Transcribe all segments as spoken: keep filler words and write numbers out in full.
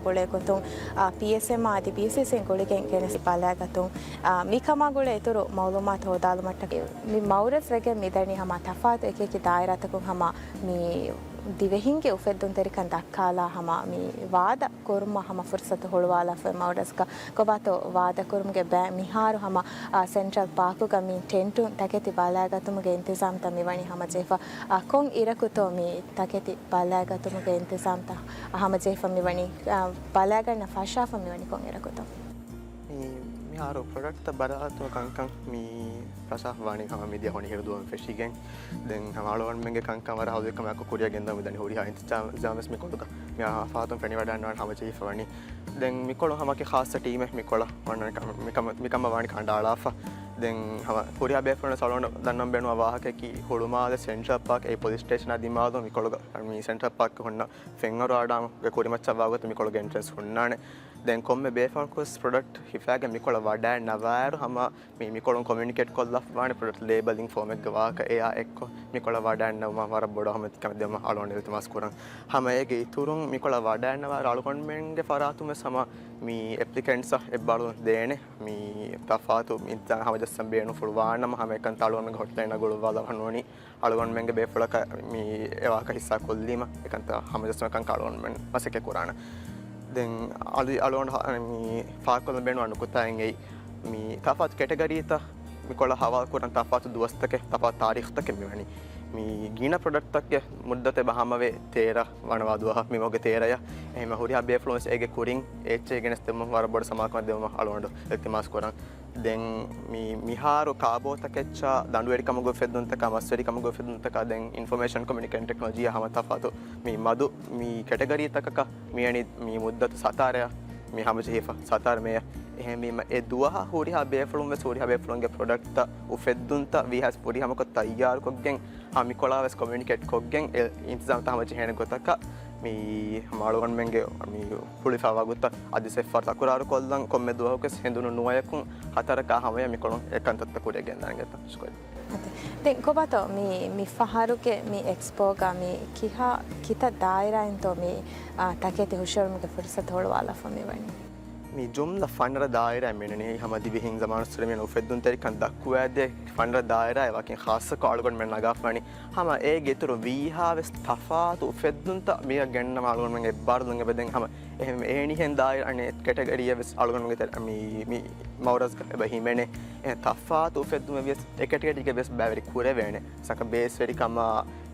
ގުޅޭ ގޮތުން، އާ، ޕީއެސްއެމް އަދި ބީސީސީއިން ގުޅިގެން ގެނެސް ބަލާގަތުން، އާ، މިކަމާ ގުޅޭ އިތުރު މައުލޫމާތު ހޯދާލުމަށްޓަކައި މި މައުރަޒް ވެގެން މިދަނީ ހަމަ ތަފާތު އެކިއެކި ދާއިރާތަކުން ހަމަ މި ދިވެހިންގެ އުފެއްދުންތެރިކަން ދައްކާލާ ހަމަ މި ވާދަ ކުރުމަށް ހަމަ ފުރުސަތު ހުޅުވާލާފައި މައުރަޒްގަ. ކޮބާތޯ ވާދަކުރުމުގެ ބައި މިހާރު ހަމަ، އާ، ސެންޓްރަލް ޕާކުގަ މި ޓެންޓުން ތަކެތި ބަލާގަތުމުގެ އިންތިޒާމްތައް މިވަނީ ހަމަޖެހިފަ. އާ، ކޮން އިރަކުތޯ މި ތަކެތި ބަލާގަތުމުގެ އިންތިޒާމްތައް ހަމަޖެހިފަ މިވަނީ، އާ، ބަލާގަންނަ ފަށާފަ މިވަނީ ކޮން އިރަކުތޯ؟ މި، މިހާރު ޕްރޮޑަކްޓްތައް ބަލާގަތުމުގެ ކަންކަން މި ފަށާފަ ވާނީ ހަމަ މިދިޔަ ހޮނިހިރު ދުވަހުން ފެށިގެން. ދެން ހަމަ އަޅުގަނޑުމެންގެ ކަންކަން ވަރަށް ހައުދުވިކަމަށް އެއްކޮށް ކުރިއަށް ގެންދަމުން މިދަނީ ހުރިހާ އިންތިޒާމް، އިންތިޒާމްވެސް މިކޮޅުގަ މި ފަހަތުން ފެނިވަޑައިގަންނަވާނެ ހަމަޖެހިފަ ވަނީ. ދެން މިކޮޅު ހަމަ އެކި ޚާއްޞަ ޓީމެއް މިކޮޅަށް އޮންނަން ކަމަށް، މިކަމަށް، މިކަމަށް ވާނީ ކަނޑައަޅާފަ. ދެން ހަމަ ހުރިހާ ބޭފުޅުން ސަޅޯން ދަންނަން ބޭނުން ވާހަކައަކީ ހުޅުމާލެ ސެންޓްރަލް ޕާކް އެއީ ޕޮލިސް ސްޓޭޝަނާ ދިމާލު މިކޮޅުގަ މި ސެންޓްރަލް ޕާކް ހުންނަ ފެންއަރު އާޑާމުގެ ކުރިމައްޗަށް ވާގޮތަށް މިކޮޅުގެ އެންޓްރެންސް ހުންނާނެ. ދެން ކޮންމެ ބޭފުޅަކުވެސް ޕްރޮޑަކްޓް ހިފާގެން މިކޮޅަށް ވަޑައިންނަވާއިރު ހަމަ މި، މިކޮޅުން ކޮމިއުނިކޭޓް ކޮށްލާފަވާނެ ޕްރޮޑަކްޓް ލޭބަލިން ފޯމެއްގެ ވާހަކަ އެއާ އެއްކޮށް މިކޮޅަށް ވަޑައިންނަވުމަށް ވަރަށް ބޮޑަށް ހަމަ ކަމެއް ދެއްވުމަށް އަޅުގަނޑު އިލްތިމާސް ކުރަން. ހަމަ އޭގެ އިތުރުން މިކޮޅަށް ވަޑައިންނަވާއިރު އަޅުގަނޑުމެންގެ ފަރާތުން ވެސް ހަމަ މި އެޕްލިކެންޓްސްއަށް އެއްބާރުލުން ދޭނެ. މި ތަފާތު އިންތިޒާމް ހަމަޖައްސަން ބޭނުންފުޅު ވާނަމަ ހަމަ އެކަންތައް އަޅުގަނޑުމެންގެ ހޮޓްލައިނަށް ގުޅުއްވާލައްވަން އޮންނަނީ. އަޅުގަނޑުމެންގެ ބޭފުޅަކަށް މި އެ ވާހަކަ ހިއްސާ ކޮށްލީމަ އެކަންތައް ހަމަޖައްސަން ކަންކަން އަޅުގަނޑުމެން މަސައްކަތް ކުރާނެ. ދެން އަޅު، އަޅުގަނޑު ހަ-، މި ފާހަގަކޮށްލަން ބޭނުން ނުކުތާއެއް އެއީ، މި ތަފާތު ކެޓަގަރީތައް މިކޮޅަށް ހަވާލު ކުރަން ތަފާތު ދުވަސްތަކެއް، ތަފާތު ތާރީޚުތަކެއް މިވަނީ. މި ގިނަ ޕްރޮޑަކްޓްތަކުގެ މުއްދަތެއް އެބަ ހަމަވޭ ތޭރަ ވަނަވާ ދުވަހަށް، މި މަހުގެ ތޭރަޔަށް. އެހެންވީމަ ހުރިހާ ބޭފުޅުން ވެސް އޭގެ ކުރިން އެއްޗެއް ގެނެސްދެއްވުމަށް ވަރަށް ބޮޑަށް ސަމާލުކަމެއް ދެއްވުމަށް އަޅުގަނޑު އިލްތިމާސް ކުރަން. ދެން މި، މިހާރު ކާބޯތަކެއްޗާ ދަނޑުވެރިކަމުގެ އުފެއްދުންތަކާ މަސްވެރިކަމުގެ އުފެއްދުންތަކާ ދެން އިންފޮމޭޝަން ކޮމިއުނިކޭޝަން ޓެކްނޮލޮޖީއާ ހަމަ ތަފާތު މި މަދު މި ކެޓަގަރީތަކަކަށް މިއަނި މި މުއްދަތު ސަތާރައަށް މި ހަމަޖެހިފަ، ސަތާރަ މޭއަށް. އެހެންވީމަ އެ ދުވަހަށް ހުރިހާ ބޭފުޅުން ވެސް ހުރިހާ ބޭފުޅުންގެ ޕްރޮޑަކްޓްތައް އުފެއްދުންތައް ވީހާވެސް ފުރިހަމަކޮށް ތައްޔާރުކޮށްގެން ހަމަ މިކޮޅާ ވެސް ކޮމިއުނިކޭޓް ކޮށްގެން އެ އިންތިޒާމްތައް ހަމަޖެހޭނެ ގޮތަކަށް މި ހަމަ އަޅުގަނޑުމެންގެ މި ހުޅުވާ ވަގުތަށް އަދި ސެފާރް ތަކުރާރު ކޮށްލަން ކޮންމެ ދުވަހަކުވެސް ހެނދުނު ނުވަޔަކުން ހަތަރަކާ ހަމަޔަށް މިކޮޅުން އެކަންތައްތައް ކުރިއަށް ގެންދާނެ ގެތަ؟ ޝުކުރިއްޔާ. އަދި، ދެން ކޮބާތޯ މި، މި ފަހަރުގެ މި އެކްސްޕޯގަ މި ކިހާ ކިތައް ދާއިރާއިންތޯ މި، އާ، ތަކެތި ހުށަހެޅުމުގެ ފުރުސަތު ހުޅުވާލާފަ މިވަނީ؟ މި ޖުމްލަ ފަނަރަ ދާއިރާ މިނަނީ ހަމަ ދިވެހިން ޒަމާނުއްސުރެ މި އުފެއްދުންތެރިކަން ދައްކުވާދޭ ފަނަރަ ދާއިރާއެއް ވަކިން ޚާއްޞަކޮށް އަޅުގަނޑުމެން ނަގާފަވަނީ. ހަމަ އޭގެ އިތުރު ވީހާވެސް ތަފާތު އުފެއްދުންތައް މިއަށް ގެންނަމަ އަޅުގަނޑުމެން އެއްބާރުލުން އެބަދޭން ހަމަ އެހެން އެހެނިހެން ދާއިރާ އަނެއް ކެޓަގަރީއެއް ވެސް އަޅުގަނޑުމެންގެ ތެރެ-، މި، މި މައުރަޒްގަ އެބަ ހިމެނޭ. އެހެން ތަފާތު އުފެއްދުމެއް ވިޔަސް އެ ކެޓަގަރީގަ ވެސް ބައިވެރި ކުރެވޭނެ. ސަކަ ބޭސްވެރިކަމާ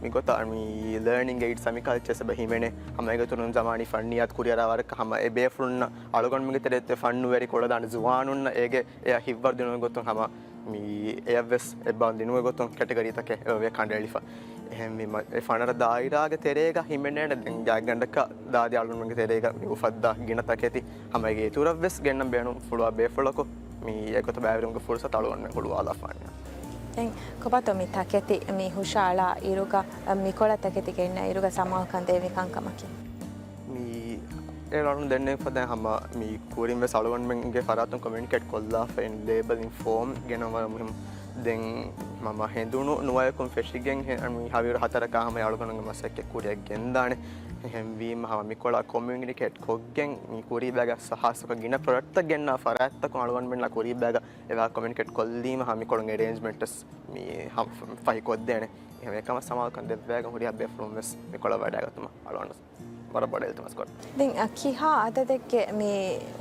މިގޮތަށް މި ލާނިން އެއިޑްސް އަމިކަލްޗަސް އެބަ ހިމެނޭ. ހަމަ އޭގެ އިތުރުން ޒަމާނީ ފަންނިއްޔާތު ކުރިއަރާ ވަރަކަށް ހަމަ އެ ބޭފުޅުންނަށް އަޅުގަނޑުމެންގެ ތެރޭ އެ ފަންނުވެރި ކުޅަދާނެ ޒުވާނުންނަށް އޭގެ އެއަށް ހިތްވަރު ދިނުމުގެ ގޮތުން ހަމަ މި އެއަށްވެސް އެއްބާރުލުން ދިނުމުގެ ގޮތުން ކެޓަގަރީތަކެއް އެބަ ވެ ކަނޑައެޅިފަ. އެހެންވީމަ އެ ފަނަރަ ދާއިރާގެ ތެރޭގަ ހިމެނޭނެ ދެން ގާތްގަނޑަކަށް ދާދި އަޅުގަނޑުމެންގެ ތެރޭގަ މި އުފައްދާ ގިނަ ތަކެތި ހަމަ އޭގެ އިތުރަށްވެސް ގެންނަން ބޭނުންފުޅުވާ ބޭފުޅަކު މި އެގޮތަށް ބައިވެރިވުމުގެ ފުރުސަތު އަޅުގަނޑުމެން ހުޅުވާލާފާނެ. ދެން ކޮބާތޯ މި ތަކެތި މި ހުށައަޅާ އިރުގަ، މިކޮޅަށް ތަކެތި ގެންނަ އިރުގަ ސަމާލުކަން ދޭ މި ކަންކަމަކީ؟ މި އެ އަޅުގަނޑު ދެންނެވިފަދަ ހަމަ މި ކުރިން ވެސް އަޅުގަނޑުމެންގެ ފަރާތުން ކޮމިއުނިކޭޓް ކޮށްލާފައި ލޭބަލިން ފޯމް ގެނައުމަށް މުހިންމު. ދެން ހަމަ ހެނދުނު ނުވަޔަކުން ފެށިގެން ހެ-، މި ހަވީރު ހަތަރަކާ ހަމަ އަޅުގަނޑުމެންގެ މަސައްކަތް ކުރިއަށް ގެންދާނެ. އެހެންވީމަ ހަމަ މިކޮޅާ ކޮމިއުނިކޭޓް ކޮށްގެން މި ކުރީބާގަ ސަ-، ހާއްސަކޮށް ގިނަ ޕްރޮޑަކްޓްތައް ގެންނާ ފަރާތްތަކުން އަޅުގަނޑުމެންނާ ކުރީބާގަ އެވާ ކޮމިއުނިކޭޓް ކޮށްލީމަ ހަމަ މިކޮޅުން އެރޭންޖްމަންޓްސް މި ހަ-، ފަހި ކޮށްދޭނެ. އެހެންވެ ކަމަށް ސަމާލުކަން ދެއްވާގެން ހުރިހާ ބޭފުޅުން ވެސް މިކޮޅަށް ވަޑައިގަތުމަށް އަޅުގަނޑު ވަރަށް ބޮޑަށް އިލްތިމާސް ކުރަން. ދެން، އަ، ކިހާ އަދަދެއްގެ މި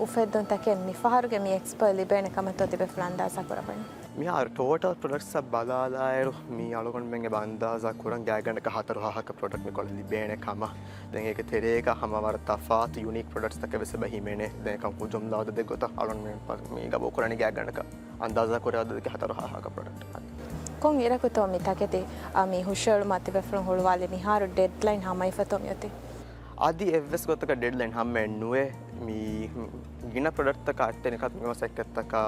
އުފެއްދުންތަކެއް މި ފަހަރުގެ މި އެކްސްޕޯ ލިބޭނެ ކަމަށްތޯ ތިބޭފުޅުން އަންދާޒާ ކުރައްވަނީ؟ މިހާރު ޓޯޓަލް ޕްރޮޑަކްޓްސްއަށް ބަލާލާއިރު، މި އަޅުގަނޑުމެން އެބަ އަންދާޒާ ކުރަން ގާތްގަނޑަކަށް ހަތަރު ހާހަކަށް ޕްރޮޑަކްޓް މިކޮޅަށް ލިބޭނެ ކަމަށް. ދެން އޭގެ ތެރޭގަ ހަމަ ވަރަށް ތަފާތު ޔުނީކް ޕްރޮޑަކްޓްސްތަކެއް ވެސް އެބަ ހިމެނޭ. ދެން އެކަމަކު ޖުމްލަ އަދަދެއް ގޮތަށް އަޅުގަނޑުމެން މި ގަބޫލު ކުރަނީ ގާތްގަނޑަކަށް އަންދާޒާ ކުރާ އަދަދެއްގެ ހަތަރު ހާހަކަށް ޕްރޮޑަކްޓް. ކޮން އިރަކުތޯ މި ތަކެތި، އަ، މި ހުށައެޅުމަށް ތިބޭފުޅުން ހުޅުވާލީ؟ މިހާރު ޑެޑްލައިން ހަމަވެފަތޯ މިއޮތީ؟ އަދި އެއްވެސް ގޮތަކަށް ޑެޑްލައިން ހަމައެއް ނުވޭ. މި ގިނަ ޕްރޮޑަކްޓްތަކާ އަތްތެރިކަތުގެ މަސައްކަތްތަކާ،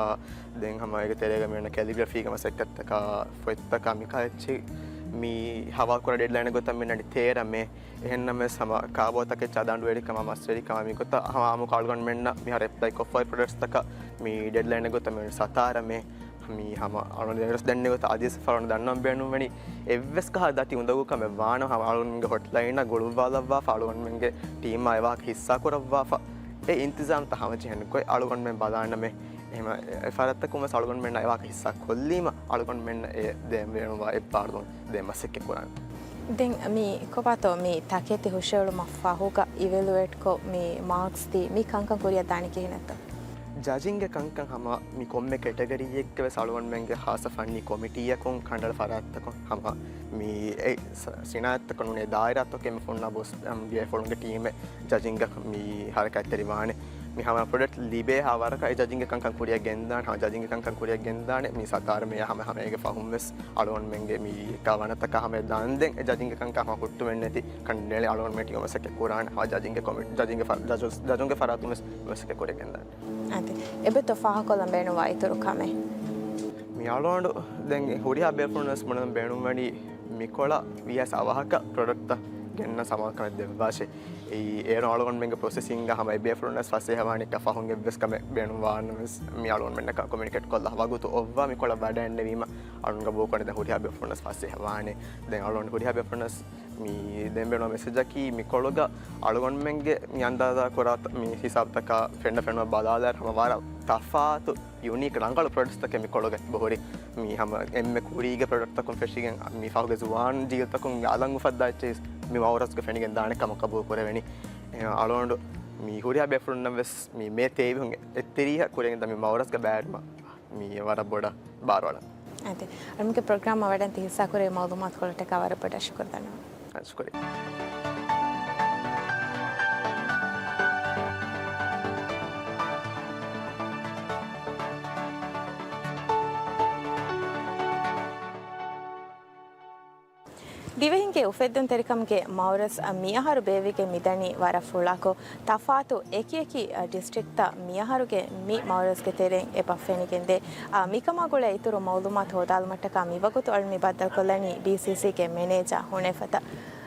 ދެން ހަމަ އޭގެ ތެރޭގަ މިއޮންނަ ކެލިގްރަފީގެ މަސައްކަތްތަކާ، ފޮތްތަކާ މިކާ އެއްޗެއް މި ހަވާލުކުރާ ޑެޑްލައިން ގޮތަށް މިނަނީ ތޭރަ މޭ. އެހެންނަމަވެސް ހަމަ ކާބޯތަކެއްޗާ ދަނޑުވެރިކަމާ މަސްވެރިކަމާ މިގޮތަށް ހަމަ އާއްމުކޮށް އަޅުގަނޑުމެންނަށް މިހާރު އެޕްލައި ކޮށްފައި ޕްރޮޑަކްޓްސްތަކަށް މި ޑެޑްލައިން ގޮތަށް މި ސަތާރަ މޭ. މީ ހަމަ އަޅުގަނޑު ދެންވެސް ދެންނެވި އަދިވެސް އަޅުގަނޑު ދަންނަވަން ބޭނުންވަނީ އެއްވެސް ކަހަލަ ދަތި އުނދަގޫކަމެއް ވާނަމަ ހަމަ އަޅުގަނޑުގެ ހޮޓްލައިނަށް ގުޅުއްވާލައްވާފަ، އަޅުގަނޑުމެންގެ ޓީމާ އެ ވާހަކަ ހިއްސާ ކުރައްވާފަ. އެ އިންތިޒާމްތައް ހަމަޖެހެން ގޮތް އަޅުގަނޑުމެން ބަލާނަމޭ. އެހެން އެ ފަރާތްތަކުން ވެސް އަޅުގަނޑުމެންނަށް އެ ވާހަކަ ހިއްސާ ކޮށްލީމަ އަޅުގަނޑުމެންނަށް އެ ދޭން ބޭނުންވާ އެއްބާރުލުން ދޭން މަސައްކަތް ކުރާނެ. ދެން މި ކޮބާތޯ މި ތަކެތި ހުށައެޅުމަށް ފަހުގަ އިވެލުއޭޓްކޮށް މި މާކްސް ދީ މި ކަންކަން ކުރިއަށް ދާނީ ކިހިނެއްތޯ؟ ޖަޖިންގ ކަންކަން ހަމަ މި ކޮންމެ ކެޓަގަރީއެއްގެ ވެސް އަޅުގަނޑުމެންގެ ހާއްސަ ފަންނީ ކޮމިޓީއަކުން ކަނޑައަޅާ ފަރާތްތަކުން ހަމަ މި އެ ސ-، ސިނާއަތްތަކުން ނޫނީ ދާއިރާތަކުގެ މި ފުންނާ ބޯސް، އަމް، ބޭފުޅުންގެ ޓީމެއް ޖަޖިންގ މި ހަރަކާތްތެރިވާނެ. މި ހަމަ ޕްރޮޑަކްޓް ލިބޭ ހާ ވަރަކަށް އެ ޖަޖިންގ ކަންކަން ކުރިއަށް ގެންދާނެ، ހަމަ ޖަޖިންގ ކަންކަން ކުރިއަށް ގެންދާނެ. މި ސަތާރަ މޭޔާ ހަމަ ހަމަ އޭގެ ފަހުން ވެސް އަޅުގަނޑުމެންގެ މި ކާވާނަތަކާ ހަމަ ދާންދެން އެ ޖަޖިންގ ކަންކަން ހަމަ ހުއްޓުމެއް ނެތި ކަންނޭޅި އަޅުގަނޑުމެން ޓީމް މަސައްކަތް ކުރާނެ. ހަމަ ޖަޖިންގ ކޮމި-، ޖަޖިންގ ފަ-، ޖަޖު-، ޖަޖުންގެ ފަރާތުން ވެސް މަސައްކަތް ކުރިއަށް ގެންދާނެ. އަދި އެބަތޯ ފާހަގަކޮށްލަން ބޭނުންވާ އިތުރު ކަމެއް؟ މި އަޅުގަނޑު ދެން ހުރިހާ ބޭފުޅުން ވެސް ބުނަން ބޭނުންވަނީ މިކޮޅަށް ވީހާވެސް އަވަހަކަށް ޕްރޮޑަކްޓްތައް ގެންނަން ސަމާލުކަމެއް ދެއްވާށޭ. އެއީ އޭރު އަޅުގަނޑުމެންގެ ޕްރޮސެސިންގ ހަމަ އެ ބޭފުޅުންނަސް ފަސޭހަވާނެ ކަ ފަހުން އެއްވެސް ކަމެއް ބޭނުންވާނަމަސް މި އަޅުގަނޑުމެންނަކަށް ކޮމިއުނިކޭޓް ކޮށްލާ ވަގުތު އޮއްވާ މިކޮޅަށް ވަޑައެންނެވީމަ އަޅުގަނޑު ގަބޫލުކޮށް ދެން ހުރިހާ ބޭފުޅުންނަސް ފަސޭހަވާނެ. ދެން އަޅުގަނޑު ހުރިހާ ބޭފުޅުންނަސް މި ދެން ބޭނުން މެސެޖަކީ މިކޮޅުގަ އަޅުގަނޑުމެންގެ މި އަންދާޒާ ކުރާ މި ހިސާބުތަކާ ފެންނަ ފެނުމަށް ބަލާލާއިރު ހަމަ ވަރަށް ތަފާތު ޔުނީކް ރަނގަޅު ޕްރޮޑަކްޓްސްތަކެއް މި ކޮޅުގަ އެބަހުރި. މި ހަމަ އެންމެ ކުރީގެ ޕްރޮޑަކްޓްތަކުން ފެށިގެން މި ފަހުގެ ޒުވާން ޖީލްތަކުން އަލަށް އުފައްދާ އެއްޗެހި މި މައުރަޒްގަ ފެނިގެން ދާނެ ކަމަށް ގަބޫލު ކުރެވެނީ. އެ، އަޅުގަނޑު މި ހުރިހާ ބޭފުޅުންނަށް ވެސް މި މޭ ތޭވިހުން އެއްތިރީހަ ކުރިއަށް ގެންދާ މި މައުރަޒްގަ ބައިވެރިވުމަށް މި ވަރަށް ބޮޑަށް ބާރުއަޅަން. އަދި އަޅުމެންގެ ޕްރޮގްރާމަށް ވަޑައިގަތީ ހިއްސާކުރެއްވި މައުލޫމާތުކޮޅަށްޓަކާ ވަރަށް ބޮޑަށް ޝުކުރު ދަންނަވަން. ޝުކުރިއްޔާ. ދިވެހިންގެ އުފެއްދުންތެރިކަމުގެ މައުރަޒް މިއަހަރު ބޭއްވިގެން މިދަނީ ވަރަށް ފުޅާކޮށް، ތަފާތު އެކިއެކި ޑިސްޓްރިކްޓްތައް މިއަހަރުގެ މި މައުރަޒްގެ ތެރެއިން އެބަ ފެނިގެންދޭ. އާ، މިކަމާ ގުޅޭ އިތުރު މައުލޫމާތު ހޯދާލުމަށްޓަކާ މިވަގުތު އަޅުން މި ބައްދަލުކޮށްލަނީ ޑީސީސީގެ މެނޭޖާ ހުނެފަތަ.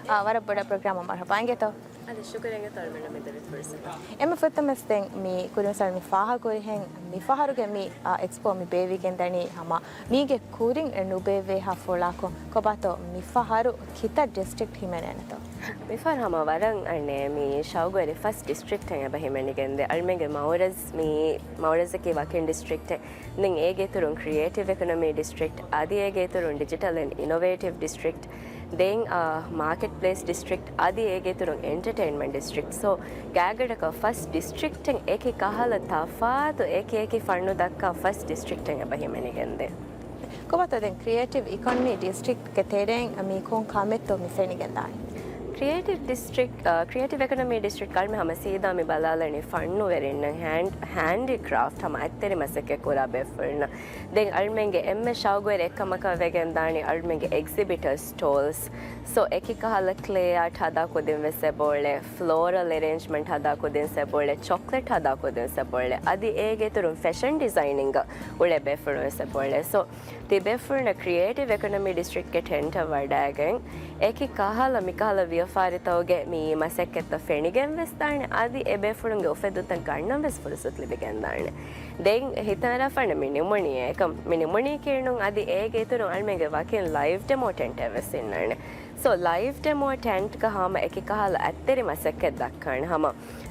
އާ، ވަރަށް ބޮޑަށް ޕްރޮގްރާމަށް މަރުޙަބާ އިނގޭތޯ. އަދި ޝުކުރިއްޔާ އިނގޭތޯ އަޅުގަނޑަށް މި ދެއްވި ފުރުސަތަށް. އެންމެ ފުރަތަމަ ދެން މި ކުރިން ސަލް މި ފާހަގަކުރިހެން މިފަހަރުގެ މި، އާ، އެކްސްޕޯ މި ބޭއްވިގެންދަނީ ހަމަ މީގެ ކުރިން ނުބޭއްވޭހާ ފުޅާކޮށް. ކޮބާތޯ މިފަހަރު ކިތައް ޑިސްޓްރިކްޓް ހިމެނޭނެތޯ؟ މިފަހަރު ހަމަ ވަރަށް އަނެއް މި ޝައުގުވެރި ފަސް ޑިސްޓްރިކްޓެއް އެބަ ހިމެނިގެންދޭ. އަޅުމެންގެ މައުރަޒް މި، މައުރަޒަކީ ވަކިން ޑިސްޓްރިކްޓެއް. ދެން އޭގެ އިތުރުން ކްރިއޭޓިވް އެކޮނޮމީ ޑިސްޓްރިކްޓް، އަދި އޭގެ އިތުރުން ޑިޖިޓަލް އެންޑް އިނޮވޭޓިވް ޑިސްޓްރިކްޓް، ދެން، އާ، މާކެޓް ޕްލޭސް ޑިސްޓްރިކްޓް، އަދި އޭގެ އިތުރުން އެންޓަޓެއިންމަންޓް ޑިސްޓްރިކްޓް. ސޯ، ގާތްގަނޑަކަށް ފަސް ޑިސްޓްރިކްޓެއް އެކި ކަހަލަ ތަފާތު އެކި އެކި ފަންނު ދައްކާ ފަސް ޑިސްޓްރިކްޓެއް އެބަ ހިމެނިގެންދޭ. ކޮބާތޯ ދެން ކްރިއޭޓިވް އިކޮނޮމީ ޑިސްޓްރިކްޓްގެ ތެރެއިން މި ކޮން ކަމެއްތޯ މި ފެނިގެންދާނީ؟ ކްރިއޭޓިވް ޑިސްޓްރިކްޓް، އާ، ކްރިއޭޓިވް އެކޮނޮމީ ޑިސްޓްރިކްޓް ކަންމެ ހަމަ ސީދާ މި ބަލާލަނީ ފަންނުވެރިންނަށް ހޭންޑް، ހޭންޑިކްރާފްޓް ހަމަ އަތްތެރި މަސައްކަތް ކުރާ ބޭފުޅުންނަށް. ދެން އަޅުމެންގެ އެންމެ ޝައުގުވެރި އެއްކަމަކަށް ވެގެން ދާނީ އަޅުމެންގެ އެގްޒިބިޓަރ ސްޓޯލްސް. ސޯ، އެކި ކަހަލަ ކްލޭ އާޓް ހަދާ ކުދިން ވެސް އެބައުޅޭ، ފްލޯރަލް އެރޭންޖްމަންޓް ހަދާ ކުދިން ވެސް އެބައުޅޭ، ޗޮކްލެޓް ހަދާ ކުދިން ވެސް އެބައުޅޭ، އަދި އޭގެ އިތުރުން ފެޝަން ޑިޒައިނިންގ އުޅޭ ބޭފުޅުން ވެސް އެބައުޅޭ. ސޯ، ތިބޭފުޅުންނަށް ކްރިއޭޓިވް އެކޮނޮމީ ޑިސްޓްރިކްޓްގެ ޓެންޓަށް ވަޑައިގެން، އެކި ކަހަލަ މިކަހަލަ ވިޔަފާރިތަކުގެ މި މަސައްކަތްތައް ފެނިގެން ވެސް ދާނެ، އަދި އެ ބޭފުޅުންގެ އުފެއްދުންތައް ގަންނަން ވެސް ފުރުސަތު ލިބިގެން ދާނެ. ދެން ހިތަށް އަރާފާނެ މި ނިމުނީ އެކަން، މި ނިމުނީ ކީއްނު އަދި އޭގެ އިތުރުން އަޅުމެންގެ ވަކިން ލައިވް ޑެމޯ ޓެންޓެއް ވެސް އިންނާނެ. ސޯ، ލައިވް ޑެމޯ ޓެންޓްގަ ހަމަ އެކި ކަހަލަ އަތްތެރި މަސައްކަތް ދައްކާނެ. ހަމަ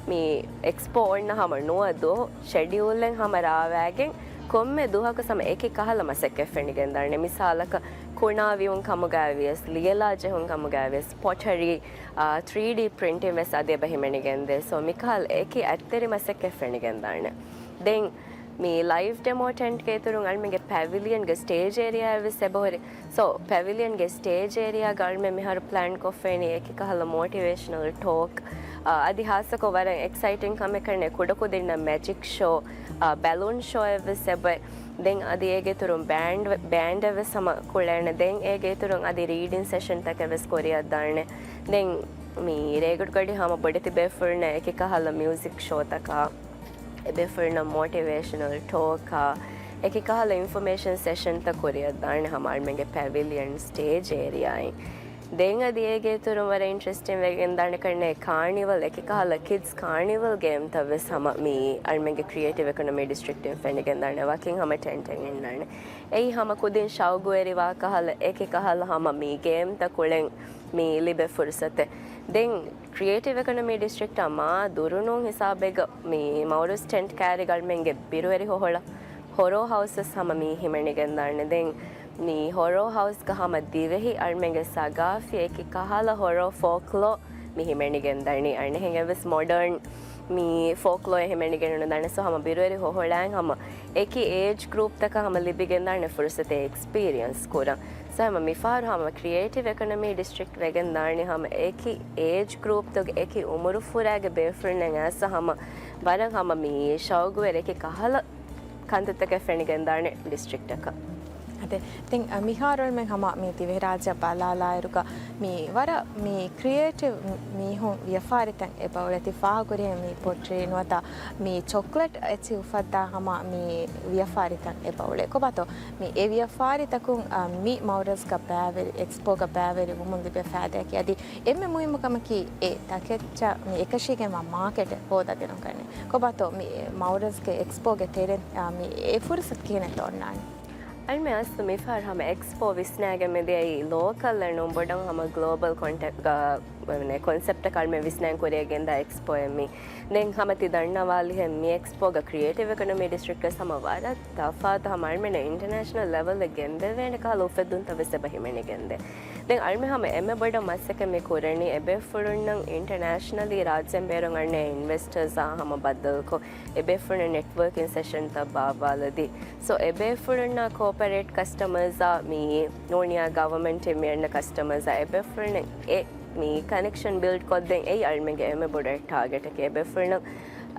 މި އެކްސްޕޯ އޮންނަ ހަމަ ނުވަ ދުވަހު ޝެޑިއުލްއެއް ހަމަ ރާވައިގެން ކޮންމެ ދުވަހަކު ހަމަ އެކި ކަހަލަ މަސައްކަތް ފެނިގެންދާނެ. މިސާލަކަށް ކުނާ ވިއުން ކަމުގައި ވިޔަސް، ލިޔެލާ ޖެހުން ކަމުގައި ވިޔަސް، ޕޮޓަރީ، އާ، ތްރީޑީ ޕްރިންޓިން ވެސް އަދި އެބަ ހިމެނިގެންދޭ. ސޯ، މިކަހަލަ އެކި އަތްތެރި މަސައްކަތް ފެނިގެންދާނެ. ދެން މި ލައިވް ޑެމޯ ޓެންޓްގެ އިތުރުން އަޅުމެންގެ ޕެވިލިއަންގެ ސްޓޭޖް އޭރިއާއެއް ވެސް އެބަހުރި. ސޯ، ޕެވިލިއަންގެ ސްޓޭޖް އޭރިއާގަ އަޅުމެން މިހާރު ޕްލޭން ކޮށްފައިނީ އެކި ކަހަލަ މޯޓިވޭޝަނަލް ޓޯކް، އާ، އަދި ހާއްސަކޮށް ވަރަށް އެކްސައިޓިން ކަމެއް ކަންނޭ ކުޑަކުދިންނަށް މެޖިކް ޝޯ، އާ، ބެލޫން ޝޯއެއް ވެސް އެބައޮތް. ދެން އަދި އޭގެ އިތުރުން ބޭންޑް، ބޭންޑެއް ވެސް ހަމަ ކުޅޭނެ. ދެން އޭގެ އިތުރުން އަދި ރީޑިން ސެޝަންތަކެއް ވެސް ކުރިއަށްދާނެ. ދެން މި ރޭގަނޑުގަޑި ހަމަ ބޮޑެތި ބޭފުޅުންނަށް އެކި ކަހަލަ މިއުޒިކް ޝޯތަކާ، އެބޭފުޅުންނަށް މޯޓިވޭޝަނަލް ޓޯކާ، އެކި ކަހަލަ އިންފޮމޭޝަން ސެޝަންތައް ކުރިއަށްދާނެ ހަމަ އަޅުމެންގެ ޕެވިލިއަން ސްޓޭޖް އޭރިއާއިން. ދެން އަދި އޭގެ އިތުރުން ވަރަށް އިންޓްރެސްޓިން ވެގެންދާނެ ކަންނޭ ކާނިވަލް، އެކި ކަހަލަ ކިޑްސް ކާނިވަލް ގޭމްތައް ވެސް ހަމަ މި އަޅުމެންގެ ކްރިއޭޓިވް އެކޮނޮމީ ޑިސްޓްރިކްޓިން ފެނިގެންދާނެ، ވަކިން ހަމަ ޓެންޓެއް އިންނާނެ. އެއީ ހަމަ ކުދިން ޝައުގުވެރިވާ ކަހަލަ، އެކި ކަހަލަ ހަމަ މި ގޭމްތައް ކުޅެން މި ލިބޭ ފުރުސަތެއް. ދެން ކްރިއޭޓިވް އެކޮނޮމީ ޑިސްޓްރިކްޓާ މާ ދުރުނޫން ހިސާބެއްގަ މި މައުރުސް ޓެންޓް ކައިރިގަ އަޅުމެންގެ ބިރުވެރި ހޮހޮޅަށް ހޮރޯ ހައުސް ވެސް ހަމަ މި ހިމެނިގެންދާނެ. ދެން މި ހޮރޯ ހައުސްގަ ހަމަ ދިވެހި އަޅުމެންގެ ސަގާފީ އެކި ކަހަލަ ހޮރޯ ފޯކްލޯ މި ހިމެނިގެންދަނީ. އަނެއްހެން އެއްވެސް މޮޑަރން މި ފޯކްލޯއެއް ހިމެނިގެން ނުދާނެ. ސޯ ހަމަ ބިރުވެރި ހޮހޮޅައިން ހަމަ އެކި އޭޖް ގްރޫޕްތަކަށް ހަމަ ލިބިގެންދާނެ ފުރުސަތެއް އެކްސްޕީރިއަންސް ކުރަން. ސޯ ހަމަ މިފަހަރު ހަމަ ކްރިއޭޓިވް އެކޮނޮމީ ޑިސްޓްރިކްޓް ވެގެންދާނީ ހަމަ އެކި އޭޖް ގްރޫޕްތަކުގެ އެކި އުމުރުފުރާގެ ބޭފުޅުންނަށް އައިސް ހަމަ ވަރަށް ހަމަ މި ޝައުގުވެރި އެކި ކަހަލަ ކަންތައްތަކެއް ފެނިގެންދާނެ ޑިސްޓްރިކްޓަކަށް. އަދެ، ދެން، އަ، މިހާރު އަޅުމެން ހަމަ މި ދިވެހިރާއްޖެއަށް ބަލާލާއިރުގަ މި ވަރަށް މި ކްރިއޭޓިވް މީހުން ވިޔަފާރިތައް އެބައުޅޭ. ތި ފާހަގަކުރިހެން މި ޕޮޓްރީ ނުވަތަ މި ޗޮކްލެޓް އެޗި އުފައްދާ ހަމަ މި ވިޔަފާރިތައް އެބައުޅޭ. ކޮބާތޯ މި އެ ވިޔަފާރިތަކުން، އަ، މި މައުރަޒްގަ ބައިވެރި، އެކްސްޕޯގަ ބައިވެރި ވުމުން ލިބޭ ފައިދާއަކީ؟ އަދި އެންމެ މުހިއްމު ކަމަކީ އެ ތަކެއްޗަށް މި އެކަށީގެންވާ މާކެޓެއް ހޯދާދިނުން ކަންނޭ. ކޮބާތޯ މި މައުރަޒްގެ އެކްސްޕޯގެ ތެރެއިން، އާ، މި އެ ފުރުސަތު ކިހިނެއްތޯ އޮންނާނީ؟ އަޅުމެން އަސްލު މިފަހަރު ހަމަ އެކްސްޕޯ ވިސްނާގެން މިދިޔައީ ލޯކަލް އެއް ނޫން ބޮޑަށް ހަމަ ގްލޯބަލް ކޮންޓެކްޓް، އާ، ކޮންސެޕްޓަކަށް އަޅުމެން ވިސްނާން ކުރިއަށް ގެންދާ އެކްސްޕޯއެއް މީ. ދެން ހަމަ ތި ދަންނަވާލިހެން މި އެކްސްޕޯގަ ކްރިއޭޓިވް އެކޮނޮމީ ޑިސްޓްރިކްޓް ވެސް ހަމަ ވަރަށް ތަފާތު ހަމަ އަޅުމެންނަށް އިންޓަރނޭޝަނަލް ލެވަލްއެއް ގެންދެވޭނެ ކަހަލަ އުފެއްދުންތައް ވެސް އެބަ ހިމެނިގެންދޭ. ދެން އަޅުމެން ހަމަ އެންމެ ބޮޑަށް މަސައްކަތް މި ކުރަނީ އެބޭފުޅުންނަށް އިންޓަރނޭޝަނަލީ ރާއްޖޭން ބޭރުން އަންނަ އިންވެސްޓަރސްއާ ހަމަ ބައްދަލުކޮށް، އެބޭފުޅުންނަށް ނެޓްވޯކިން ސެޝަންތައް ބާއްވާލަދީ. ސޯ އެބޭފުޅުންނާ ކޯޕަރޭޓް ކަސްޓަމަރސްއާ މި ނޫނިއްޔާ ގަވަމެންޓް މި އަންނަ ކަސްޓަމަރސްއާ އެބޭފުޅުންނަށް އެ މި ކަނެކްޝަން ބިލްޑް ކޮށްދޭން އެއީ އަޅުމެންގެ އެންމެ ބޮޑު ޓާގެޓަކީ. އެބޭފުޅުންނަށް،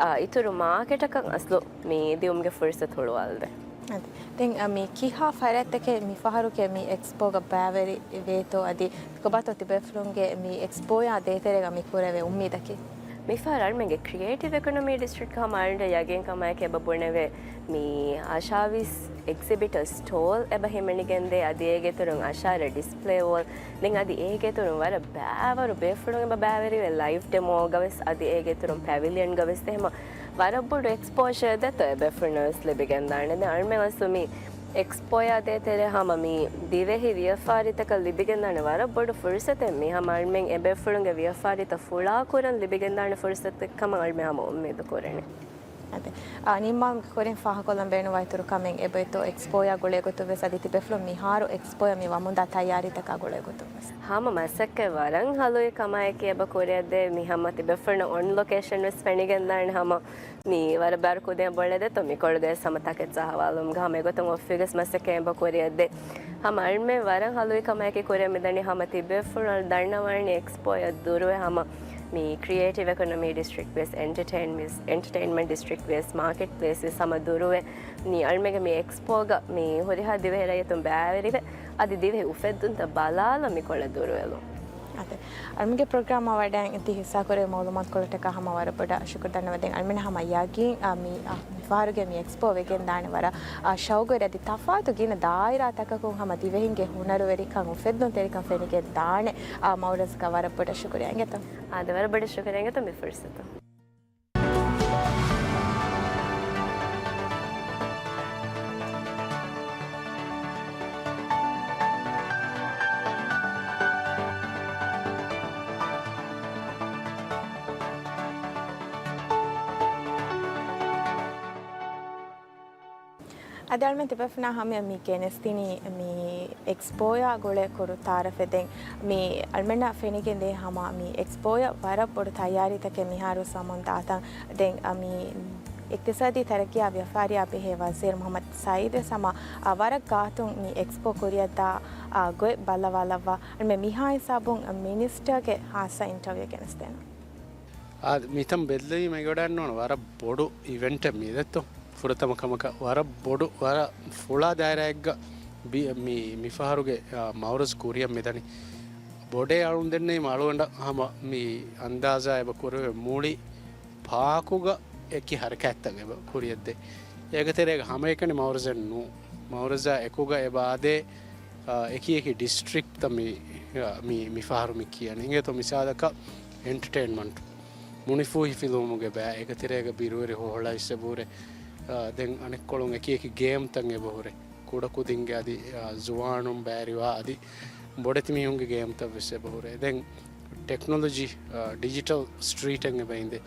އާ، އިތުރު މާކެޓަކަށް އަސްލު މި ދިއުމުގެ ފުރުސަތު ހުޅުވާލަދޭ. އަދި، ދެން، އަ، މި ކިހާ ފަރާތްތަކެއް މި ފަހަރުގެ މި އެކްސްޕޯގަ ބައިވެރި ވޭތޯ؟ އަދި ކޮބާތޯ ތިބޭފުޅުންގެ މި އެކްސްޕޯއާ ދޭތެރޭގަ މި ކުރެވޭ އުއްމީދަކީ؟ މިފަހަރު އަޅުމެންގެ ކްރިއޭޓިވް އެކޮނޮމީ ޑިސްޓްރިކްޓް ހަމަ އަޅުގަނޑަށް ޔަގީންކަމާއެކީ އެބަ ބުނެވޭ މި އަށާވީސް އެގްޒިބިޓަރ ސްޓޯލް އެބަ ހިމެނިގެންދޭ. އަދި އޭގެ އިތުރުން އަށާރަ ޑިސްޕްލޭ ވޯލް. ދެން އަދި އޭގެ އިތުރުން ވަރަށް ބައިވަރު ބޭފުޅުން އެބަ ބައިވެރިވޭ ލައިވް ޑެމޯގަ ވެސް، އަދި އޭގެ އިތުރުން ޕެވިލިއަންގަ ވެސް އެހެމަ ވަރަށް ބޮޑު އެކްސްޕޯޝަރެއް ދެތޯ އެބޭފުޅުންނަށް ވެސް ލިބިގެންދާނެ. ދެން އަޅުމެން އަސްލު މި އެކްސްޕޯއާ ދޭތެރޭ ހަމަ މި ދިވެހި ވިޔަފާރިތަކަށް ލިބިގެންދާނެ ވަރަށް ބޮޑު ފުރުސަތެއް މީ. ހަމަ އަޅުމެން އެބޭފުޅުންގެ ވިޔަފާރިތައް ފުޅާކުރަން ލިބިގެންދާނެ ފުރުސަތެއް ކަމަށް އަޅުމެން ހަމަ އުއްމީދު ކުރަނީ. އަދި، އާ، ނިންމާލުމުގެ ކުރިން ފާހަގަކޮށްލަން ބޭނުންވާ އިތުރު ކަމެއް އެބައޮތްތޯ އެކްސްޕޯއާ ގުޅޭ ގޮތުން ވެސް އަދި ތިބޭފުޅުން މިހާރު އެކްސްޕޯއަށް މި ވަމުންދާ ތައްޔާރީތަކާ ގުޅޭ ގޮތުން ވެސް؟ ހަމަ މަސައްކަތް ވަރަށް ހަލުވި ކަމާއެކީ އެބަ ކުރިއަށްދޭ. މި ހަމަ ތިބޭފުޅުންނަށް އޮން ލޮކޭޝަން ވެސް ފެނިގެންދާނެ. ހަމަ މި ވަރަށް ބާރު ކުދިން ބޮޅެ ދެތޯ މިކޮޅުގައި ހަމަ ތަކެއްޗާ ހަވާލުވުމުގަ ހަމަ އެގޮތުން އޮފީހުގަސް މަސައްކަތް އެބަ ކުރިއަށްދޭ. ހަމަ އަޅުމެން ވަރަށް ހަލުވި ކަމާއެކީ ކުރިއަށް މިދަނީ ހަމަ ތިބޭފުޅުން ދަންނަވާނީ އެކްސްޕޯއަށް ދުރުވެ ހަމަ މި ކްރިއޭޓިވް އެކޮނޮމީ ޑިސްޓްރިކްޓް ވެސް، އެންޓަޓެއިން ވެސް، އެންޓަޓެއިންމަންޓް ޑިސްޓްރިކްޓް ވެސް، މާކެޓް ޕްލޭސް ވެސް ހަމަ ދުރުވެ މި އަޅުމެންގެ މި އެކްސްޕޯގަ މި ހުރިހާ ދިވެހި ރައްޔިތުން ބައިވެރިވެ، އަދި ދިވެހި އުފެއްދުންތައް ބަލާލަ މިކޮޅަށް ދުރުވެލުން. އަދި، އަޅުމެންގެ ޕްރޮގްރާމަށް ވަޑައި ތި ހިއްސާކުރެވި މައުލޫމާތުކޮޅަށްޓަކާ ހަމަ ވަރަށް ބޮޑަށް ޝުކުރު ދަންނަވަދޭން. އަޅުމެން ހަމަ ޔަގީން، އާ، މި، އާ، މިފަހަރުގެ މި އެކްސްޕޯ ވެގެންދާނެ ވަރަށް، އާ، ޝައުގުވެރި އަދި ތަފާތު ގިނަ ދާއިރާތަކަކުން ހަމަ ދިވެހިންގެ ހުނަރުވެރިކަން އުފެއްދުންތެރިކަން ފެނިގެން ދާނެ. އާ، މައުރަޒްގަ ވަރަށް ބޮޑަށް ޝުކުރިއްޔާ އިނގޭތަ؟ އާދެ، ވަރަށް ބޮޑަށް ޝުކުރިއްޔާ އިނގޭތަ މި ފުރުސަތު. އަދި އަޅުމެން ތިބޭފުޅުންނާ ހަމަޔަށް މި ގެނެސްދިނީ މި އެކްސްޕޯއާ ގުޅޭ ކުރު ތައާރަފެއް. ދެން މި އަޅުމެންނަށް ފެނިގެންދޭ ހަމަ މި އެކްސްޕޯއަށް ވަރަށް ބޮޑު ތައްޔާރީތަކެއް މިހާރު ވަމުން ދާތަން. ދެން މި އިޤްތިޞާދީ ތަރައްޤީއާ ވިޔަފާރިއާ ބެހޭ ވަޒީރު މުޙައްމަދު ސަޢީދު ވެސް ހަމަ ވަރަށް ގާތުން މި އެކްސްޕޯ ކުރިއަށްދާ ގޮތް ބައްލަވާލައްވާ. އަޅުމެން މިހާ ހިސާބުން މިނިސްޓަރގެ ޚާއްޞަ އިންޓަވިއު ގެނެސްދޭނަން. އާ، މިތަން ބެއްލެވީމަ އެގޮޑަށް ނޫން ވަރަށް ބޮޑު އިވެންޓެއް މި ދެއްތޯ. ފުރަތަމަ ކަމަކަށް ވަރަށް ބޮޑު، ވަރަށް ފުޅާ ދާއިރާއެއްގަ ބި-، މި، މިފަހަރުގެ، އާ، މައުރަޒް ކުރިއަށް މިދަނީ. ބޮޑޭ އަޅުން ދެންނެވީމަ އަޅުގަނޑަށް ހަމަ މި އަންދާޒާ އެބަ ކުރެވޭ މުޅި ޕާކުގަ އެކި ހަރަކާތްތައް އެބަ ކުރިއަށްދޭ. އޭގެ ތެރޭގަ ހަމައެކަނި މައުރަޒެއް ނޫ. މައުރަޒާ އެކުގަ އެބަ އާދޭ، އާ، އެކި އެކި ޑިސްޓްރިކްޓްތައް މި މި، މިފަހަރު މި ކިޔަނީ. އިނގޭތޯ މިސާލަކަށް އެންޓަޓޭންމަންޓް، މުނިފޫހި ފިލުވުމުގެ ބައި، އޭގެ ތެރޭގަ ބިރުވެރި ހޮހޮޅައިސް އެބަހުރޭ. އާ، ދެން އަނެއްކޮޅުން އެކި އެކި ގޭމްތައް އެބަހުރޭ. ކުޑަކުދިންގެ އަދި، އާ، ޒުވާނުން ބައިވެރިވާ އަދި ބޮޑެތި މީހުންގެ ގޭމްތައް ވެސް އެބަހުރޭ. ދެން ޓެކްނޮލޮޖީ، އާ، ޑިޖިޓަލް ސްޓްރީޓެއް އެބަ އިނދޭ.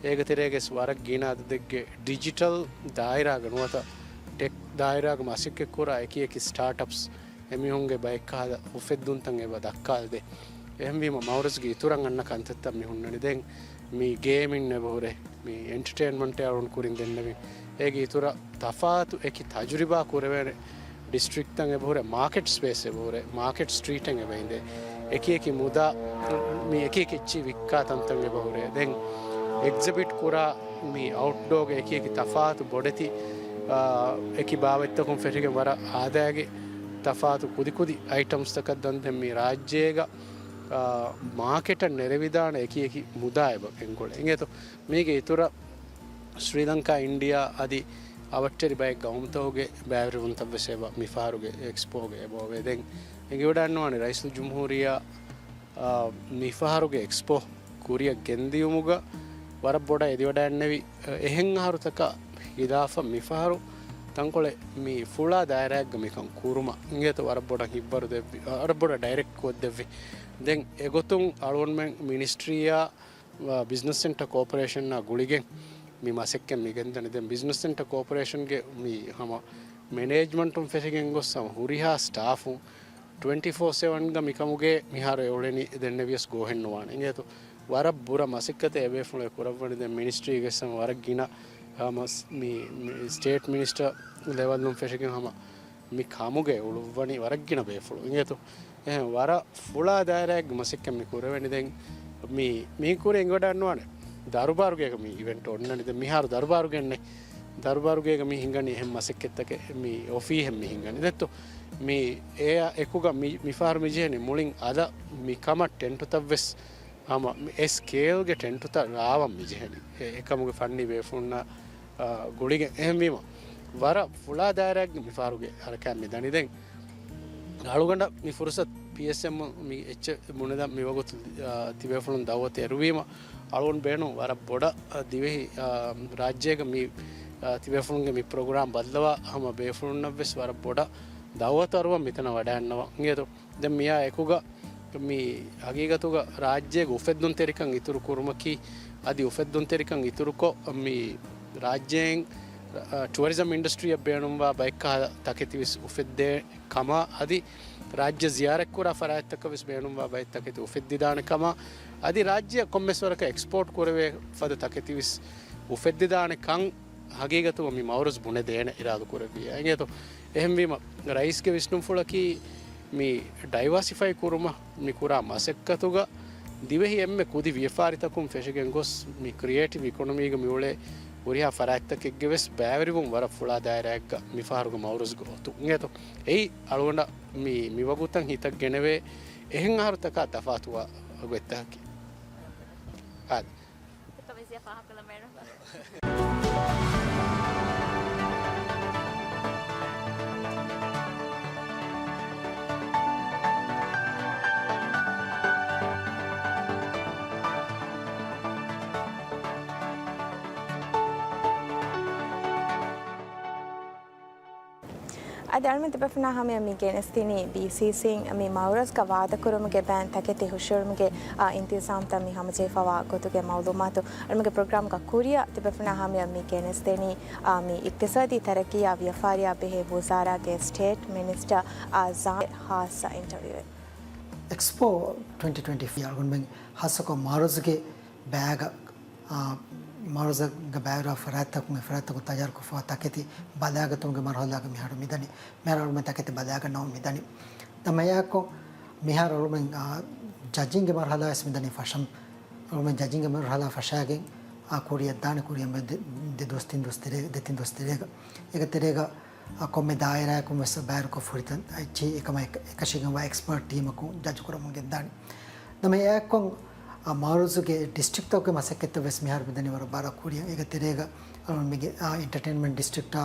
އޭގެ ތެރޭގަސް ވަރަށް ގިނަ އަދަދެއްގެ ޑިޖިޓަލް ދާއިރާގަ ނުވަތަ ޓެކް ދާއިރާގަ މަސައްކަތްކުރާ އެކި އެކި ސްޓާޓްއަޕްސް އެމީހުންގެ ބައެއްކަހަލަ އުފެއްދުންތައް އެބަ ދައްކާލަދޭ. އެހެންވީމަ މައުރަޒްގެ އިތުރަށް އަންނަ ކަންތައްތައް މި ހުންނަނީ. ދެން މި ގޭމިން އެބަހުރޭ، މި އެންޓަޓޭންމަންޓް އަޅުން ކުރިން ދެންނެވިން. އޭގެ އިތުރަށް ތަފާތު އެކި ތަޖުރިބާ ކުރެވޭނެ ޑިސްޓްރިކްޓްތައް އެބަހުރޭ، މާކެޓް ސްޕޭސް އެބަހުރޭ، މާކެޓް ސްޓްރީޓެއް އެބަ އިނދޭ. އެކި އެކި މުދާ، މި އެކި އެކި އެއްޗި ވިއްކާ ތަންތަން އެބަހުރޭ. ދެން އެގްޒިބިޓް ކުރާ މި އައުޓްޑޯގެ އެކި އެކި ތަފާތު ބޮޑެތި، އާ، އެކި ބާވަތްތަކުން ފެށިގެން ވަރަށް އާދައިގެ ތަފާތު ކުދިކުދި އައިޓަމްސްތަކަށް ދަން ދެން މި ރާއްޖޭގަ، އާ، މާކެޓަށް ނެރެވިދާނެ އެކި އެކި މުދާ އެބަ ގެންގުޅޭ. އިނގޭތޯ މީގެ އިތުރަށް ސްރީލަންކާ، އިންޑިއާ އަދި އަވަށްޓެރި ބައެއް ގައުމުތަކުގެ ބައިވެރިވުންތައް ވެސް އެބަ މިފަހަރުގެ އެކްސްޕޯގެ އެބައޮވޭ. ދެން އެނގިވަޑައިންނަވާނެ ރައީސުލްޖުމްހޫރިއްޔާ، އާ، މިފަހަރުގެ އެކްސްޕޯ ކުރިއަށް ގެންދިޔުމުގަ ވަރަށް ބޮޑަށް އެދިވަޑައިންނެވި، އެ، އެހެން އަހަރުތަކާ ހިލާފަށް މިފަހަރު ތަންކޮޅެއް މި ފުޅާ ދާއިރާއެއްގަ މިކަން ކުރުމަށް އިނގޭތޯ ވަރަށް ބޮޑަށް ހިއްވަރު ދެއްވި، އަ، ވަރަށް ބޮޑަށް ޑައިރެކްޓް ކޮށްދެއްވި. ދެން އެގޮތުން އަޅުގަނޑުމެން މިނިސްޓްރީއާ، އަ، ބިޒްނަސް ސެންޓަރ ކޯޕަރޭޝަންއާ ގުޅިގެން މި މަސައްކަތް މި ގެންދަނީ. ދެން ބިޒްނަސް ސެންޓަރ ކޯޕަރޭޝަންގެ މި ހަމަ މެނޭޖްމަންޓުން ފެށިގެން ގޮސް ހަމަ ހުރިހާ ސްޓާފުން ޓްވެންޓީ ފޯ ސެވަންގަ މިކަމުގެ މިހާރު އެ އުޅެނީ ދެންނެވިޔަސް ގޯހެއް ނުވާނެ. އިނގޭތޯ ވަރަށް ބުރަ މަސައްކަތެއް އެބޭފުޅުން އެ ކުރައްވަނީ. ދެން މިނިސްޓްރީގެ ހަމަ ވަރަށް ގިނަ ހަމަ ސް-، މި، މި ސްޓޭޓް މިނިސްޓަރ ލެވަލުން ފެށިގެން ހަމަ މި ކަމުގެ އުޅުއްވަނީ ވަރަށް ގިނަ ބޭފުޅުން. އިނގޭތޯ އެހެން ވަރަށް ފުޅާ ދާއިރާއެއްގެ މަސައްކަތް މި ކުރެވެނީ. ދެން މި، މީ ކުރި އެނގިވަޑައިންނަވާނެ ދަރުބާރުގޭގަ މި އިވެންޓް އޮންނަނީ. ދެން މިހާރު ދަރުބާރުގެންނެއް، ދަރުބާރުގޭގަ މި ހިނގަނީ އެހެން މަސައްކަތްތަކެއް މި އޮފީހެއް މި ހިނގަނީ. ދެއްތޯ މި އެއާ އެކުގަ މި، މިފަހަރު މި ޖެހެނީ މުޅިން އަލަށް މި ކަމަށް ޓެންޓުތައް ވެސް ހަމަ މި އެ ސްކޭލްގެ ޓެންޓުތައް ރާވަން މި ޖެހެނީ. އެ، އެކަމުގެ ފަންނީ ބޭފުޅުންނާ، އާ، ގުޅިގެން. އެހެންވީމަ، ވަރަށް ފުޅާ ދާއިރާއެއްގެ މި ފަހަރުގެ ހަރަކާތް މި ދަނީ. ދެން އަޅުގަނޑަށް މި ފުރުސަތު ޕީ އެސް އެމް މި އެއްޗެއް ބުނެދާން މި ވަގުތު، އާ، ތިބޭފުޅުން ދައުވަތު އެރުވީމަ، އަޅުގަނޑު ބޭނުން ވަރަށް ބޮޑަށް، އާ، ދިވެހި، އާ، ރާއްޖޭގަ މި، އާ، ތިބޭފުޅުންގެ މި ޕްރޮގްރާމް ބައްލަވާ ހަމަ ބޭފުޅުންނަށް ވެސް ވަރަށް ބޮޑަށް ދައުވަތު އަރުވަން މިތަނަށް ވަޑައިގަންނަވަން. އިނގޭތޯ ދެން މިއާ އެކުގަ މި ހަގީގަތުގަ ރާއްޖޭގެ އުފެއްދުންތެރިކަން އިތުރު ކުރުމަކީ، އަދި އުފެއްދުންތެރިކަން އިތުރުކޮށް، މި ރާއްޖޭން، އަ، ޓުއަރިޒަމް އިންޑަސްޓްރީއަށް ބޭނުންވާ ބައެއްކަހަލަ ތަކެތި ވެސް އުފެއްދޭ ކަމަށް، އަދި ރާއްޖެ ޒިޔާރަތްކުރާ ފަރާތްތަކަށް ވެސް ބޭނުންވާ ބައެއް ތަކެތި އުފެއްދިދާނެ ކަމަށް، އަދި ރާއްޖެއަށް ކޮންމެސް ވަރަކަށް އެކްސްޕޯޓް ކުރެވޭ ފަދަ ތަކެތި ވެސް އުފެއްދިދާނެ ކަން ހަގީގަތުގަ މި މައުރަޒް ބުނެދޭނެ އިރާދަ ކުރެއްވިއްޔާ. އިނގޭތޯ އެހެންވީމަ، ރައީސްގެ ވިސްނުންފުޅަކީ މި ޑައިވާސިފައި ކުރުމަށް މި ކުރާ މަސައްކަތުގަ ދިވެހި އެންމެ ކުދި ވިޔަފާރިތަކުން ފެށިގެން ގޮސް، މި ކްރިއޭޓިވް އިކޮނޮމީގަ މި އުޅޭ ހުރިހާ ފަރާތްތަކެއްގެ ވެސް ބައިވެރިވުން ވަރަށް ފުޅާ ދާއިރާއެއްގަ މި ފަހަރުގެ މައުރަޒްގަ އޮތުން. އިނގޭތޯ އެއީ އަޅުގަނޑަށް މި، މިވަގުތަށް ހިތަށް ގެނެވޭ އެހެން އަހަރުތަކާ ތަފާތުވާ ގޮތްތަކަކީ. އާދެ. ކޮންމެސް ފާހަގަކޮށްލަން ބޭނުން. އަދި އަޅުމެން ތިބޭފުޅުންނާ ހަމަޔަށް މި ގެނެސްދިނީ ބީސީސީން މި މައުރަޒްގަ ވާދަކުރުމުގެ ބައިން ތަކެތި ހުށައެޅުމުގެ، އާ، އިންތިޒާމްތައް މި ހަމަޖެހިފަވާ ގޮތުގެ މައުލޫމާތު. އަޅުމެންގެ ޕްރޮގްރާމްގަ ކުރިއަށް ތިބޭފުޅުންނާ ހަމަޔަށް މި ގެނެސްދެނީ، އާ، މި އިޤްތިޞާދީ ތަރައްޤީއާ ވިޔަފާރިއާ ބެހޭ ވުޒާރާގެ ސްޓޭޓް މިނިސްޓަރ، އާ، ޒާން ޚާއްޞަ އިންޓަވިއުއެއް. އެކްސްޕޯ ޓްވެންޓީ ޓްވެންޓީ ފޯ އަޅުގަނޑުމެން ޚާއްޞަކޮށް މައުރަޒްގެ ބައިގަ، އާ، މައުރަޒްގަ ބައިވެރިވާ ފަރާތްތަކުން އެ ފަރާތްތަކުން ތައްޔާރުކޮށްފައިވާ ތަކެތި ބަލައިގަތުމުގެ މަރުހަލާގަ މިހާރު މިދަނީ. މިހާރު އަޅުމެން ތަކެތި ބަލައިގަންނަވަން މިދަނީ. ދެން އެއާއެކު މިހާރު އަޅުމެން، އާ، ޖަޖިންގގެ މަރުހަލާވެސް މިދަނީ ފަށަން. އަޅުމެން ޖަޖިންގގެ މަރުހަލާ ފަށާގެން، އާ، ކުރިއަށްދާނެ ކުރިއަށް ދެ، ދެ ދުވަސް ތިން ދުވަސް ތެރޭ، ދެ ތިން ދުވަސް ތެރޭގަ. އޭގެ ތެރޭގަ އާ، ކޮންމެ ދާއިރާއަކުން ވެސް ބައިވެރިކޮށް ފުރިތަ އެއްޗިހި އެކަމަށް އެކަށީގެންވާ އެކްސްޕާޓް ޓީމަކުން ޖަޖުކުރަމުން ގެންދާނެ. ދެން އެއާއެކު، އާ، މައުރަޒުގެ ޑިސްޓްރިކްޓްތަކުގެ މަސައްކަތްތައް ވެސް މިހާރު މިދަނީ ވަރަށް ބާރަށް ކުރިއަށް. އޭގެ ތެރޭގަ އަޅުގަނޑުމެންގެ، އާ، އެންޓަޓެއިންމަންޓް ޑިސްޓްރިކްޓާ،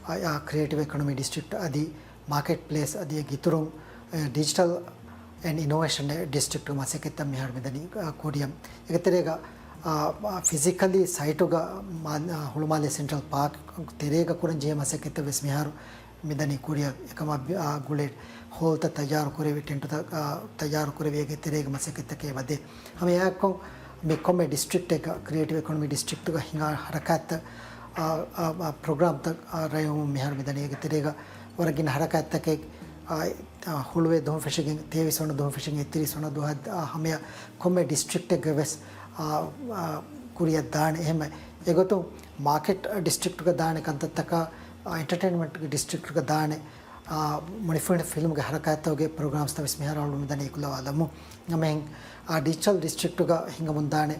އާ، ކްރިއޭޓިވް އިކޮނޮމީ ޑިސްޓްރިކްޓް އަދި މާކެޓް ޕްލޭސް އަދި އޭގެ އިތުރުން، އެ، ޑިޖިޓަލް އެންޑް އިނޮވޭޝަން ޑިސްޓްރިކްޓްގެ މަސައްކަތްތައް މިހާރު މިދަނީ، އާ، ކުރިއަށް. އޭގެ ތެރޭގަ، އާ، އާ، ފިޒިކަލީ ސައިޓުގަ މާ-، އާ، ހުޅުމާލެ ސެންޓްރަލް ޕާކް ތެރޭގަ ކުރަން ޖެހޭ މަސައްކަތްތައް ވެސް މިހާރު މިދަނީ ކުރިއަށް. އެކަމާ ބި-، އާ، ގުޅޭ ހޯލްތައް ތައްޔާރު ކުރެވި، ޓެންޓުތައް، އާ، ތައްޔާރު ކުރެވި އޭގެ ތެރޭގަ މަސައްކަތްތަކެއް ވަދެ. ހަމަ އެއާއެއްކޮށް މި ކޮންމެ ޑިސްޓްރިކްޓެއްގަ، ކްރިއޭޓިވް އިކޮނޮމީ ޑިސްޓްރިކްޓްގަ ހިނގާ ހަރަކާތްތައް، އާ، އާ، އާ، ޕްރޮގްރާމްތައް، އާ، ރައްޔިތުން މިހާރު މިދަނީ އޭގެ ތެރޭގަ ވަރަށް ގިނަ ހަރަކާތްތަކެއް، އާ، އާ، ހުޅުވޭ ދުވަހުން ފެށިގެން، ތޭވީސް ވަނަ ދުވަހުން ފެށިގެން އެއްތިރީސް ވަނަ ދުވަހަށް، އާ، ހަމަޔަށް ކޮންމެ ޑިސްޓްރިކްޓެއްގަ ވެސް، އާ، އާ، ކުރިއަށް ދާނެ. އެހެންމެ އެގޮތުން މާކެޓް ޑިސްޓްރިކްޓްގަ ދާނެ ކަންތައްތަކާ، އާ، އެންޓަޓެއިންމަންޓް ޑިސްޓްރިކްޓްގަ ދާނެ، އާ، މުނިފުނި ފިލްމްގެ ހަރަކާތްތަކުގެ ޕްރޮގްރާމްސްތައް ވެސް މިހާރު އަޅުގަނޑު މިދަނީ އެކުލަވާލަމުން. ހަމައެހެން، އާ، ޑިޖިޓަލް ޑިސްޓްރިކްޓްގަ ހިނގަމުންދާނެ،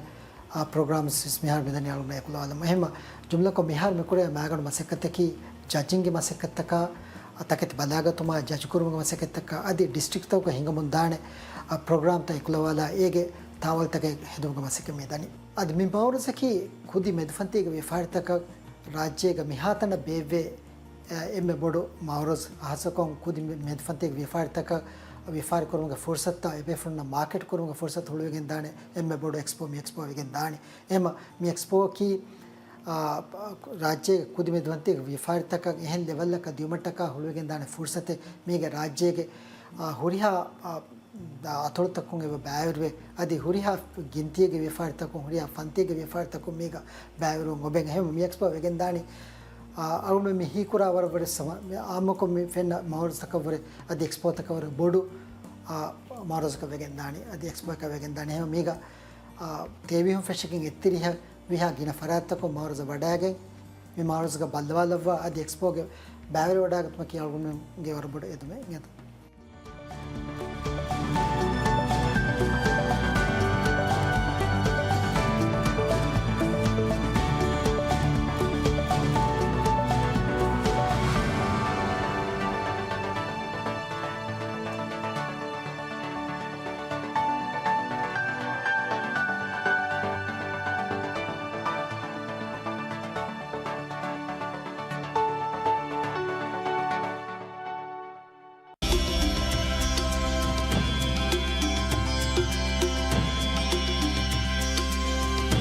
އާ، ޕްރޮގްރާމްސް ވެސް މިހާރު މިދަނީ އަޅުގަނޑު އެކުލަވާލަމުން. އެހެންމަ ޖުމްލަކޮށް މިހާރު މިކުރެވޭ މައިގަނޑު މަސައްކަތަކީ ޖަޖިންގެ މަސައްކަތްތަކާ، އާ، ތަކެތި ބަލާގަތުމާ، ޖަޖް ކުރުމުގެ މަސައްކަތްތަކާ އަދި ޑިސްޓްރިކްޓްތަކުގަ ހިނގަމުންދާނެ، އާ، ޕްރޮގްރާމްތައް އެކުލަވާލާ އޭގެ ތާވަލްތަކެއް ހެދުމުގެ މަސައްކަތް މިދަނީ. އަދި މި މައުރަޒަކީ ކުދި މެދުފަންތީގެ ވިޔަފާރިތަކަށް ރާއްޖޭގަ މިހާތަނަށް ބޭއްވޭ، އެ، އެންމެ ބޮޑު މައުރަޒް. ހާއްސަކޮށް ކުދި މެ-، މެދުފަންތީގެ ވިޔަފާރިތަކަށް ވިޔަފާރި ކުރުމުގެ ފުރުސަތުތައް، އެބޭފުޅުންނަށް މާކެޓް ކުރުމުގެ ފުރުސަތު ހުޅުވިގެން ދާނެ، އެންމެ ބޮޑު އެކްސްޕޯ މި އެކްސްޕޯ ވެގެން ދާނެ. އެހެންމަ މި އެކްސްޕޯއަކީ، އާ، ރާއްޖޭގެ ކުދި މެދުފަންތީގެ ވިޔަފާރިތަކަށް އެހެން ލެވެލްއަކަށް ދިޔުމަށްޓަކާ ހުޅުވިގެން ދާނެ ފުރުސަތެއް. މީގެ ރާއްޖޭގެ، އާ، ހުރިހާ، އާ، އަތޮޅުތަކުން އެބަ ބައިވެރިވޭ. އަދި ހުރިހާ ގިންތީގެ ވިޔަފާރިތަކުން، ހުރިހާ ފަންތީގެ ވިޔަފާރިތަކުން މީގަ ބައިވެރިވުން އޮބެން. އެހެން މި އެކްސްޕޯ ވެގެންދާނީ، އާ، އަޅުމެން މި ހީކުރާ ވަރަށްވުރެ ސަމަ-، މި އާއްމުކޮށް މި ފެންނަ މައުރަޒަކަށްވުރެ އަދި އެކްސްޕޯތަކަށްވުރެ ބޮޑު، އާ، މައުރަޒަކަށް ވެގެންދާނީ، އަދި އެކްސްޕޯއަކަށް ވެގެންދާނީ. އެހެން މީގަ، އާ، ތޭވީހުން ފެށިގެން އެއްތިރީހަށް ވީހާ ގިނަ ފަރާތްތަކުން މައުރަޒަ ވަޑައިގެން، މި މައުރަޒަގަ ބައްލަވާލައްވާ އަދި އެކްސްޕޯގެ ބައިވެރިވަޑައިގަތުމަކީ އަޅުގަނޑުގެ ވަރަށް ބޮޑު އެދުމެއް.